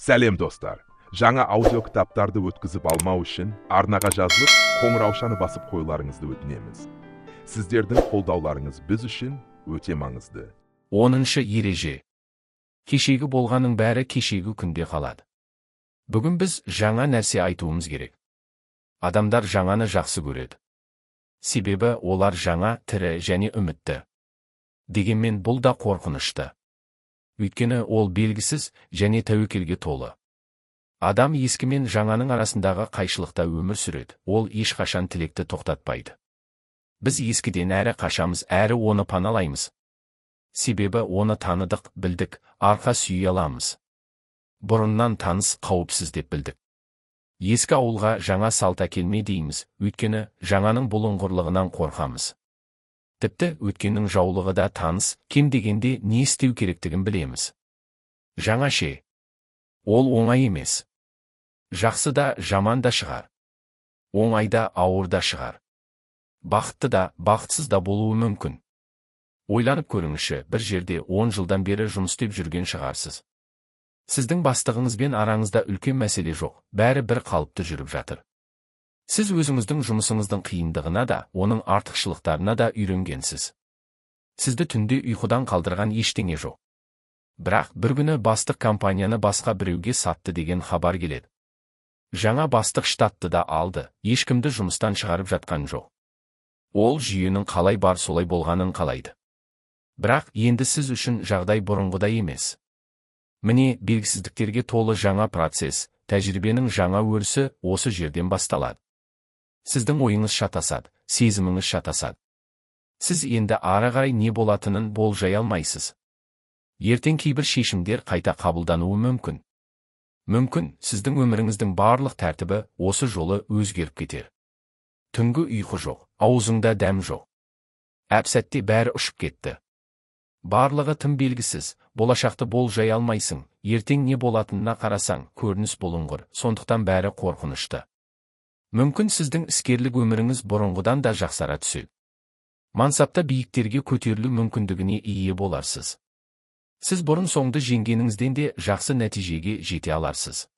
Сәлем, достар! Жаңа аудиокітаптарды өткізіп алмау үшін арнаға жазылып, қоңыраушаны басып қоюларыңызды өтінеміз. Сіздердің қолдауларыңыз біз үшін өте маңызды. 10-шы ереже. Кешегі болғанның бәрі кешегі күнде қалады. Бүгін біз жаңа нәрсе айтуымыз керек. Адамдар жаңаны жақсы көреді. Себебі олар жаңа, тірі және үмітті. Дегенмен бұл да қорқынышты. Өйткені ол белгісіз және тәуекелге толы. Адам ескі мен жаңаның арасындағы қайшылықта өмір сүреді. Ол ешқашан тілекті тоқтатпайды. Біз ескіден әрі қашамыз, әрі оны паналаймыз. Себебі оны таныдық, білдік, арқа сүйей аламыз. Бұрыннан таныс, қауіпсіз деп білдік. Ескі ауылға жаңа салт әкелме дейміз, өйткені жаңаның бұлыңғырлығынан қорқамыз. Тіпті өткеннің жаулығы да таныс, кем дегенде не істеу керектігін білеміз. Жаңа ше? Ол оңай емес. Жақсы да, жаман да шығар. Оңай да, ауыр да шығар. Бақытты да, бақытсыз да болуы мүмкін. Ойланып көріңізші, бір жерде 10 жылдан бері жұмыс істеп жүрген шығарсыз. Сіздің бастығыңызбен араңызда үлкен мәселе жоқ, бәрі бір қалыпты жүріп жатыр. Сіз өзіңіздің жұмысыңыздың қиындығына да, оның артықшылықтарына да үйренгенсіз. Сізді түнде ұйқыдан қалдырған ештеңе жоқ. Бірақ бір күні бастық компанияны басқа біреуге сатты деген хабар келеді. Жаңа бастық штатты да алды, ешкімді жұмыстан шығарып жатқан жоқ. Ол жүйенің қалай бар солай болғанын қалайды. Бірақ енді сіз үшін жағдай бұрынғыдай емес. Міне, белгісіздіктерге толы жаңа процесс, тәжірибенің жаңа өрісі осы жерден басталады. Сіздің ойыңыз шатасады, сезіміңіз шатасады. Сіз енді ары қарай не болатынын болжай алмайсыз. Ертең кейбір шешімдер қайта қабылдануы мүмкін. Мүмкін, сіздің өміріңіздің барлық тәртібі осы жолы өзгеріп кетер. Түнгі ұйқы жоқ, аузыңда дәм жоқ. Әп-сәтте бәрі ұшып кетті. Барлығы тым белгісіз, болашақты болжай алмайсың, ертең не болатынына қарасаң, көрініс бұлыңғыр, сондықтан бәрі қорқынышты. Мүмкін сіздің іскерлік өміріңіз бұрынғыдан да жақсара түседі. Мансапта биіктерге көтерілу мүмкіндігіне ие боларсыз. Сіз бұрын соңды жеңгеніңізден де жақсы нәтижеге жете аларсыз.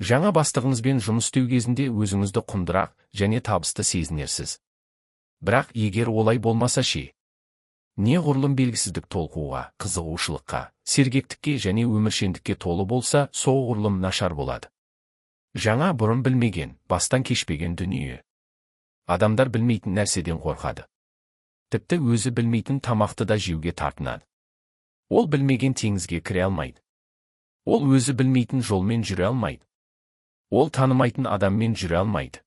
Жаңа бастығыңызбен жұмыс істеу кезінде өзіңізді құндырақ және табысты сезінерсіз. Бірақ егер олай болмаса ше? Неғұрлым белгісіздік толқуға, қызығушылыққа, сергектікке және өміршеңдікке толы болса, соғұрлым нашар болады. Жаңа бұрын білмеген, бастан кешпеген дүние. Адамдар білмейтін нәрседен қорқады. Тіпті өзі білмейтін тамақты да жеуге тартынады. Ол білмеген теңізге кіре алмайды. Ол өзі білмейтін жолмен жүре алмайды. Ол танымайтын адаммен жүре алмайды.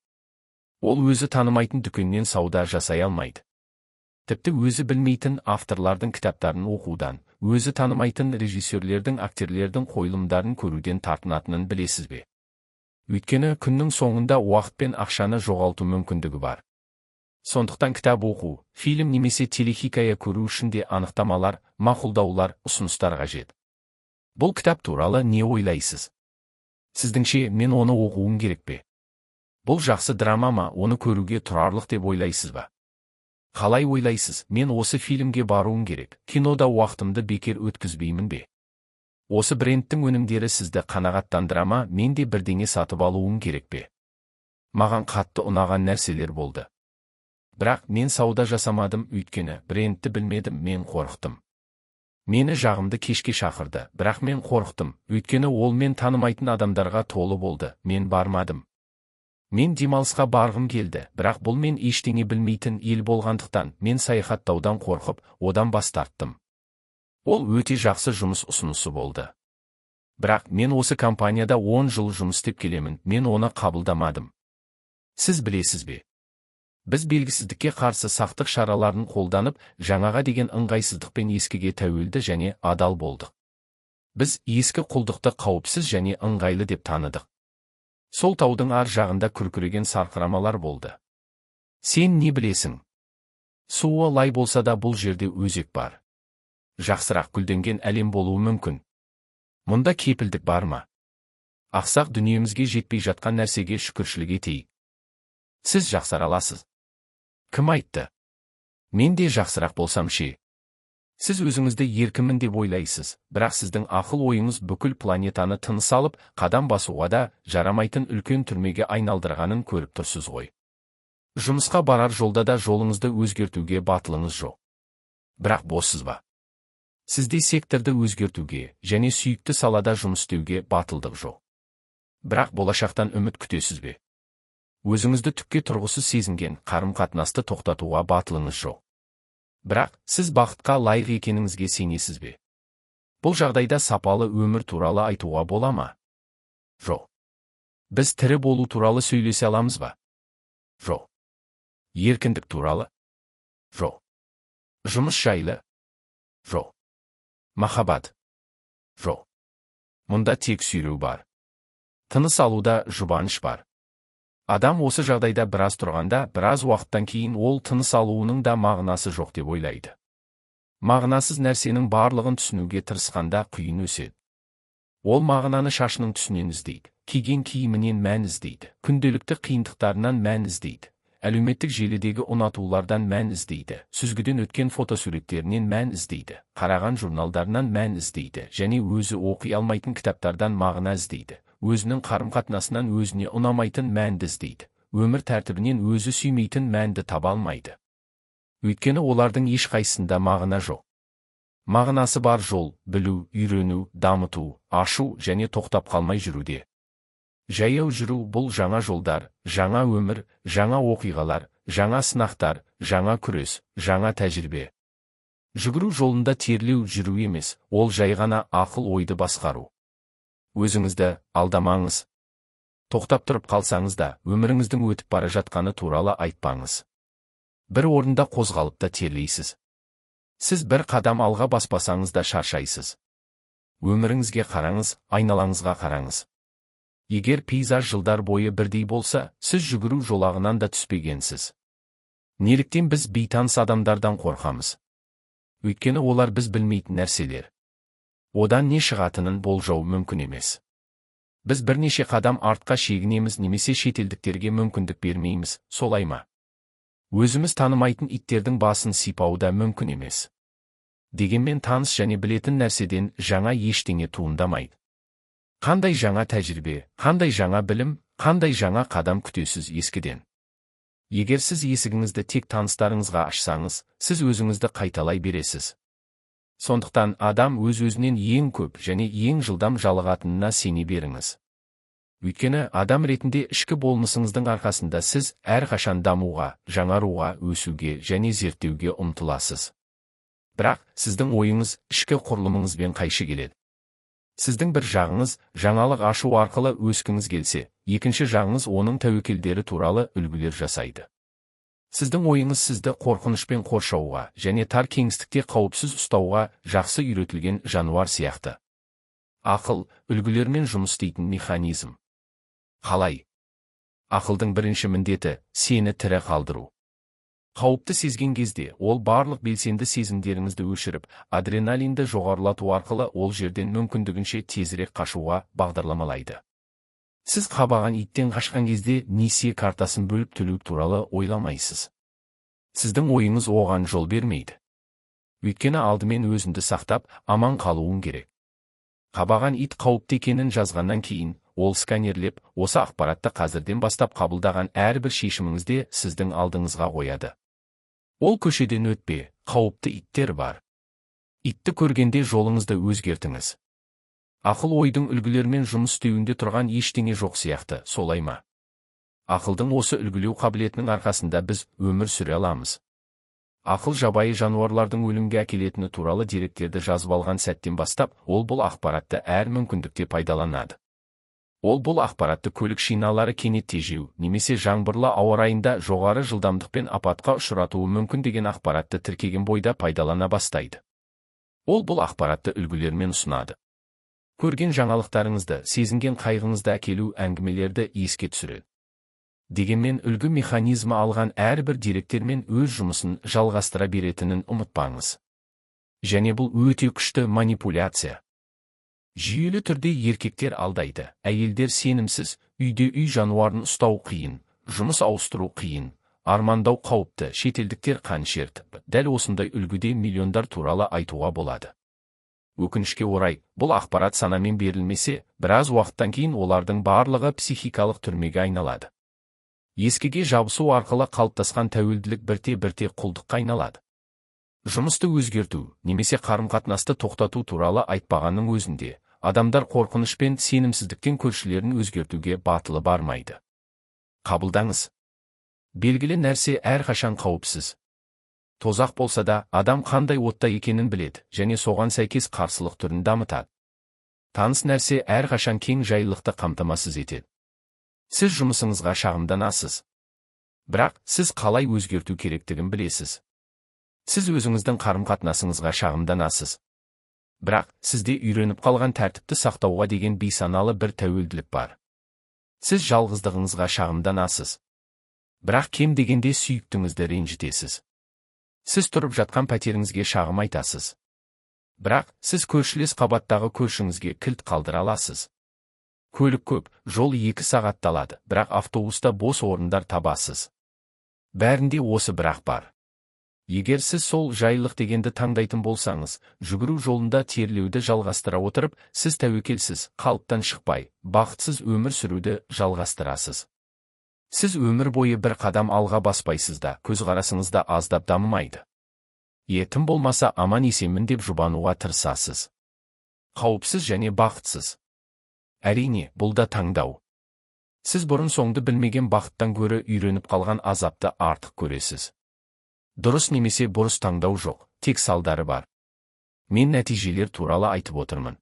Ол өзі танымайтын дүкеннен сауда жасай алмайды. Тіпті өзі білмейтін авторлардың кітаптарын оқудан, өзі танымайтын режиссерлердің, актерлердің қойылымдарын көруден тартынатынын білесіз бе? Өйткені күннің соңында уақыт пен ақшаны жоғалту мүмкіндігі бар. Сондықтан кітап оқу, фильм немесе телехикая көру үшін де анықтамалар, мақұлдаулар, ұсыныстар қажет. Бұл кітап туралы не ойлайсыз? Сіздіңше мен оны оқуым керек пе? Бұл жақсы драма ма, оны көруге тұрарлық деп ойлайсыз ба? Қалай ойлайсыз, мен осы фильмге баруым керек, кинода уақытымды бекер өткізбеймін бе? Осы брендтің өнімдері сізді қанағаттандыра ма, мен де бірдеңе сатып алуым керек пе? Маған қатты ұнаған нәрселер болды. Бірақ мен сауда жасамадым, өйткені брендті білмедім, мен қорықтым. Мені жағымды кешке шақырды, бірақ мен қорықтым, өйткені ол мен танымайтын адамдарға толы болды, мен бармадым. Мен демалысқа барғым келді, бірақ бұл мен ештеңе білмейтін ел болғандықтан, мен саяхаттаудан қорқып, одан бас тарттым. Ол өте жақсы жұмыс ұсынысы болды. Бірақ мен осы компанияда 10 жыл жұмыс істеп келемін, мен оны қабылдамадым. Сіз білесіз бе? Біз белгісіздікке қарсы сақтық шараларын қолданып, жаңаға деген ыңғайсыздықпен ескіге тәуелді және адал болдық. Біз ескі құлдықты қауіпсіз және ыңғайлы деп таныдық. Сол таудың ар жағында күркіреген сарқырамалар болды. Сен не білесің? Суы лай болса да бұл жерде өзек бар. Жақсырақ гүлденген әлем болуы мүмкін. Мұнда кепілдік бар ма? Ақсақ дүниемізге жетпей жатқан нәрсеге шүкіршілік етейік. Сіз жақсара аласыз. Кім айтты? Мен де жақсырақ болсам ше? Сіз өзіңізді еркінмін деп ойлайсыз, бірақ сіздің ақыл ойыңыз бүкіл планетаны тыныс алып, қадам басуға да жарамайтын үлкен түрмеге айналдырғанын көріп тұрсыз ғой. Жұмысқа барар жолда да жолыңызды өзгертуге батылыңыз жоқ. Бірақ боссыз ба? Сізде секторды өзгертуге және сүйікті салада жұмыс істеуге батылдық жоқ. Бірақ болашақтан үміт күтесіз бе? Өзіңізді түкке тұрғысыз сезінген қарым-қатынасты тоқтатуға батылыңыз жоқ. Бірақ сіз бақытқа лайық екеніңізге сенесіз бе? Бұл жағдайда сапалы өмір туралы айтуға бола ма? Жоқ. Біз тірі болу туралы сөйлесе аламыз ба? Жоқ. Еркіндік туралы? Жоқ. Жұмыс жайлы? Жоқ. Махаббат? Жоқ. Мұнда тек сүйреу бар. Тыныс алуда жұбаныш бар. Адам осы жағдайда біраз тұрғанда, біраз уақыттан кейін ол тыныс алуының да мағынасы жоқ деп ойлайды. Мағынасыз нәрсенің барлығын түсінуге тырысқанда қиын өседі. Ол мағынаны шашының түсінен іздейді, киген киімінен мән іздейді, күнделікті қиындықтарынан мән іздейді, әлеуметтік желідегі ұнатулардан мән іздейді, сүзгіден өткен фотосуреттерінен мән іздейді, қараған журналдарынан мән іздейді және өзі оқи алмайтын кітаптардан мағына іздейді. Өзінің қарым-қатынасынан өзіне ұнамайтын мәнді іздейді, өмір тәртібінен өзі сүймейтін мәнді таба алмайды. Өйткені олардың ешқайсысында мағына жоқ. Мағынасы бар жол, білу, үйрену, дамыту, ашу және тоқтап қалмай жүруде. Жаяу жүру бұл жаңа жолдар, жаңа өмір, жаңа оқиғалар, жаңа сынақтар, жаңа күрес, жаңа тәжірибе. Жүгіру жолында терлеу жүру емес, ол жай ғана ақыл ойды басқару. Өзіңізді алдамаңыз. Тоқтап тұрып қалсаңыз да, өміріңіздің өтіп бара жатқаны туралы айтпаңыз. Бір орында қозғалып та терлейсіз. Сіз бір қадам алға баспасаңыз да шаршайсыз. Өміріңізге қараңыз, айналаңызға қараңыз. Егер пейзаж жылдар бойы бірдей болса, сіз жүгіру жолағынан да түспегенсіз. Неліктен біз бейтаныс адамдардан қорқамыз? Өйткені олар біз білмейтін нәрселер. Одан не шығатынын болжау мүмкін емес. Біз бірнеше қадам артқа шегінеміз немесе шетелдіктерге мүмкіндік бермейміз, солай ма? Өзіміз танымайтын иттердің басын сипау да мүмкін емес. Дегенмен таныс және білетін нәрседен жаңа ештеңе туындамайды. Қандай жаңа тәжірибе, қандай жаңа білім, қандай жаңа қадам күтесіз ескіден? Егер сіз есігіңізді тек таныстарыңызға ашсаңыз, сіз өзіңізді қайталай бересіз. Сондықтан адам өз-өзінен ең көп және ең жылдам жалығатынына сене беріңіз. Өйткені адам ретінде ішкі болмысыңыздың арқасында сіз әрқашан дамуға, жаңаруға, өсуге және зерттеуге ұмтыласыз. Бірақ сіздің ойыңыз ішкі құрылымыңызбен қайшы келеді. Сіздің бір жағыңыз жаңалық ашу арқылы өскіңіз келсе, екінші жағыңыз оның тәуекелдері туралы үлгілер жасайды. Сіздің ойыңыз сізді қорқынышпен қоршауға және тар кеңістікте қауіпсіз ұстауға жақсы үйретілген жануар сияқты. Ақыл, үлгілермен жұмыс істейтін механизм. Қалай? Ақылдың бірінші міндеті сені тірі қалдыру. Қауіпті сезген кезде ол барлық белсенді сезімдеріңізді өшіріп, адреналинді жоғарылату арқылы ол жерден мүмкіндігінше тезірек қашуға бағдарламалайды. Сіз қабаған иттен қашқан кезде несие картасын бөліп төлеу туралы ойламайсыз. Сіздің ойыңыз оған жол бермейді. Өйткені алдымен өзіңді сақтап, аман қалуың керек. Қабаған ит қауіпті екенін жазғаннан кейін, ол сканерлеп, осы ақпаратты қазірден бастап қабылдаған әрбір шешіміңізде сіздің алдыңызға қояды. Ол көшеден өтпе, қауіпті иттер бар. Итті көргенде жолыңызды өзгертіңіз. Ақыл ойдың үлгілермен жұмыс істеуінде тұрған ештеңе жоқ сияқты, солай ма? Ақылдың осы үлгілеу қабілетінің арқасында біз өмір сүре аламыз. Ақыл жабайы жануарлардың өлімге әкелетіні туралы деректерді жазып алған сәттен бастап, ол бұл ақпаратты әр мүмкіндікте пайдаланады. Ол бұл ақпаратты көлік шиналары кенет тежеу немесе жаңбырлы ауа райында жоғары жылдамдықпен апатқа ұшыратуы мүмкін деген ақпаратты тіркеген бойда пайдалана бастайды. Ол бұл ақпаратты үлгілермен ұсынады. Көрген жаңалықтарыңызды, сезінген қайғыңызды әкелу әңгімелерді еске түсіреді. Дегенмен үлгі механизмі алған әрбір деректермен өз жұмысын жалғастыра беретінін ұмытпаңыз. Және бұл өте күшті манипуляция. Жүйелі түрде еркектер алдайды, әйелдер сенімсіз, үйде үй жануарын ұстау қиын, жұмыс ауыстыру қиын, Армандау қауіпті, шетелдіктер қанішер. Дәл осындай үлгіде миллиондар туралы айтуға болады. Өкінішке орай, бұл ақпарат санамен берілмесе, біраз уақыттан кейін олардың барлығы психикалық түрмеге айналады. Ескіге жабысу арқылы қалыптасқан тәуелділік бірте-бірте құлдыққа айналады. Жұмысты өзгерту немесе қарым-қатынасты тоқтату туралы айтпағанның өзінде, адамдар қорқыныш пен сенімсіздіктен көршілерін өзгертуге батылы бармайды. Қабылдаңыз. Белгілі нәрсе әрқашан қауіпсіз. Тозақ болса да, адам қандай отта екенін біледі және соған сәйкес қарсылық түрін дамытады. Таныс нәрсе әрқашан кең жайлылықты қамтамасыз етеді. Сіз жұмысыңызға шағымданасыз. Бірақ сіз қалай өзгерту керектігін білесіз. Сіз өзіңіздің қарым-қатынасыңызға шағымданасыз. Бірақ сізде үйреніп қалған тәртіпті сақтауға деген бейсаналы бір тәуелділік бар. Сіз жалғыздығыңызға шағымданасыз. Бірақ кем дегенде сүйіктіңізді ренжітесіз. Сіз тұрып жатқан пәтеріңізге шағым айтасыз. Бірақ сіз көршілес қабаттағы көршіңізге кілт қалдыра аласыз. Көлік көп, жол 2 сағатты алады, бірақ автобуста бос орындар табасыз. Бәрінде осы бірақ бар. Егер сіз сол жайлылық дегенді таңдайтын болсаңыз, жүгіру жолында терлеуді жалғастыра отырып, сіз тәуекелсіз, қалыптан шықпай, бақытсыз өмір сүруді жалғастырасыз. Сіз өмір бойы бір қадам алға баспайсыз да, көзқарасыңыз да аздап дамымайды. Тым болмаса аман есенмін деп жұбануға тырысасыз. Қауіпсіз және бақытсыз. Әрине, бұл да таңдау. Сіз бұрын соңды білмеген бақыттан гөрі үйреніп қалған азапты артық көресіз. Дұрыс немесе бұрыс таңдау жоқ, тек салдары бар. Мен нәтижелер туралы айтып отырмын.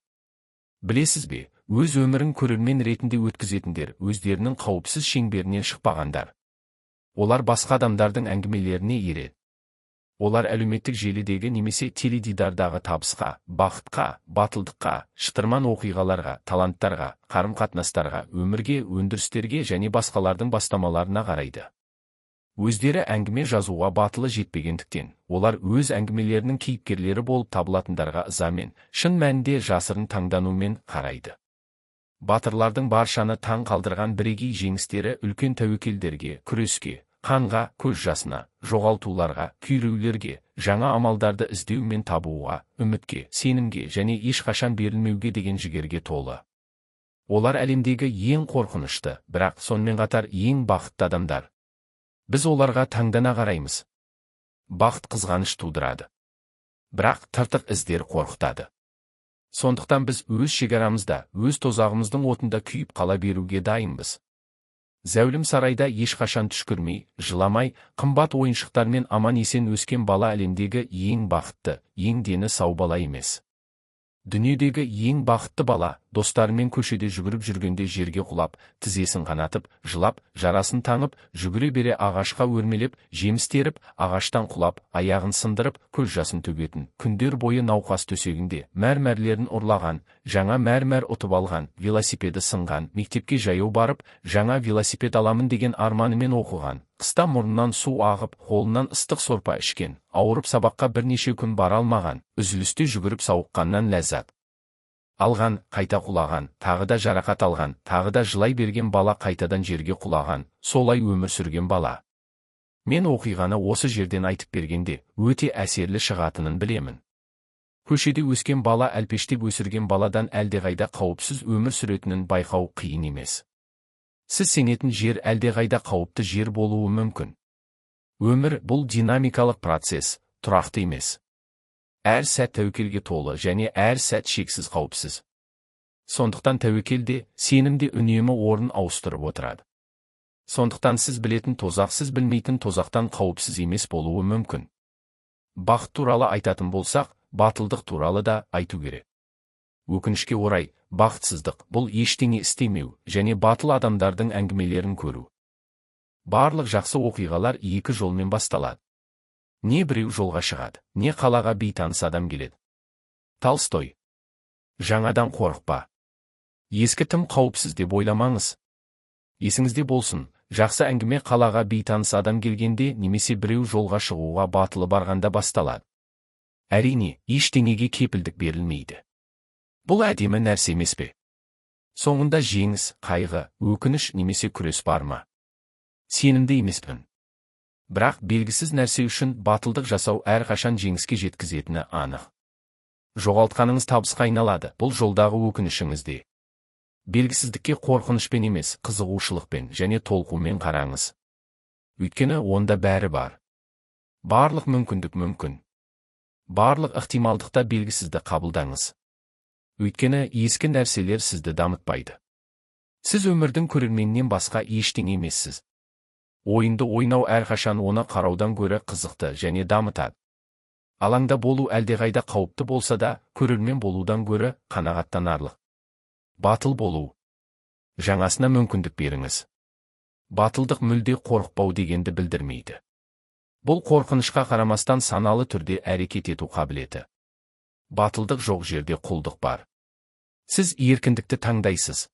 Білесіз бе, өз өмірін көрермен ретінде өткізетіндер өздерінің қауіпсіз шеңберінен шықпағандар. Олар басқа адамдардың әңгімелеріне ереді. Олар әлеуметтік желідегі немесе теледидардағы табысқа, бақытқа, батылдыққа, шытырман оқиғаларға, таланттарға, қарым-қатынастарға, өмірге, өндірістерге және басқалардың бастамаларына қарайды. Өздері әңгіме жазуға батылы жетпегендіктен, олар өз әңгімелерінің кейіпкерлері болып табылатындарға ызамен, шын мәнінде жасырын таңданумен қарайды. Батырлардың баршаны таң қалдырған бірегей жеңістері үлкен тәуекелдерге, күреске, қанға, көз жасына, жоғалтуларға, күйреулерге, жаңа амалдарды іздеу мен табуға, үмітке, сенімге және ешқашан берілмеуге деген жігерге толы. Олар әлемдегі ең қорқынышты, бірақ сонымен қатар ең бақытты адамдар. Біз оларға таңдана қараймыз. Бақыт қызғаныш тудырады. Бірақ тыртық іздер қорқытады. Сондықтан біз өз шекарамызда, өз тозағымыздың отында күйіп қала беруге дайынбыз. Зәулім сарайда ешқашан түшкірмей, жыламай, қымбат ойыншықтармен аман-есен өскен бала әлемдегі ең бақытты, ең дені сау бала емес. Дүниедегі ең бақытты бала, достарымен көшеде жүгіріп жүргенде жерге құлап, тізесін қанатып, жылап, жарасын таңып, жүгіре бере ағашқа өрмелеп, жеміс теріп, ағаштан құлап, аяғын сындырып, көз жасын төгетін, күндер бойы науқас төсегінде, мәрмәрлерін ұрлаған, жаңа мәрмәр ұтып алған, велосипеді сынған, мектепке жаяу барып, жаңа велосипед аламын деген арманымен оқыған, қыста мұрнынан су ағып, қолынан ыстық сорпа ішкен, ауырып сабаққа бірнеше күн бара алмаған, үзілісте жүгіріп сауыққаннан ләззат алған, қайта құлаған, тағы да жарақат алған, тағы да жылай берген бала қайтадан жерге құлаған, солай өмір сүрген бала. Мен оқиғаны осы жерден айтып бергенде, өте әсерлі шығатынын білемін. Көшеде өскен бала әлпештеп өсірген баладан әлдеқайда қауіпсіз өмір сүретінін байқау қиын емес. Сіз сенетін жер әлдеқайда қауіпті жер болуы мүмкін. Өмір бұл динамикалық процесс, тұрақты емес. Әр сәт тәуекелге толы және әр сәт шексіз қауіпсіз. Сондықтан тәуекел де, сенім де үнемі орын ауыстырып отырады. Сондықтан сіз білетін тозақ сіз білмейтін тозақтан қауіпсіз емес болуы мүмкін. Бақыт туралы айтатын болсақ, батылдық туралы да айту керек. Өкінішке орай, бақытсыздық бұл ештеңе істемеу және батыл адамдардың әңгімелерін көру. Барлық жақсы оқиғалар екі жолмен басталады. Не біреу жолға шығады, не қалаға бейтаныс адам келеді. Толстой. Жаңадан қорықпа. Ескі тым қауіпсіз деп ойламаңыз. Есіңізде болсын, жақсы әңгіме қалаға бейтаныс адам келгенде немесе біреу жолға шығуға батылы барғанда басталады. Әрине, ештеңеге кепілдік берілмейді. Бұл әдемі нәрсе емес пе? Соңында жеңіс, қайғы, өкініш немесе күрес бар ма? Сенімді емеспін. Бірақ белгісіз нәрсе үшін батылдық жасау әрқашан жеңіске жеткізетіні анық. Жоғалтқаныңыз табысқа айналады, бұл жолдағы өкінішіңіз де. Белгісіздікке қорқынышпен емес, қызығушылықпен және толқумен қараңыз. Өйткені онда бәрі бар. Барлық мүмкіндік мүмкін. Барлық ықтималдықта белгісізді қабылдаңыз. Өйткені ескі нәрселер сізді дамытпайды. Сіз өмірдің көрерменінен басқа ештеңе емессіз. Ойынды ойнау әрқашан оны қараудан гөрі қызықты және дамытады. Алаңда болу әлдеқайда қауіпті болса да, көрермен болудан гөрі қанағаттанарлық. Батыл болу. Жаңасына мүмкіндік беріңіз. Батылдық мүлде қорықпау дегенді білдірмейді. Бұл қорқынышқа қарамастан саналы түрде әрекет ету қабілеті. Батылдық жоқ жерде құлдық бар. Сіз еркіндікті таңдайсыз.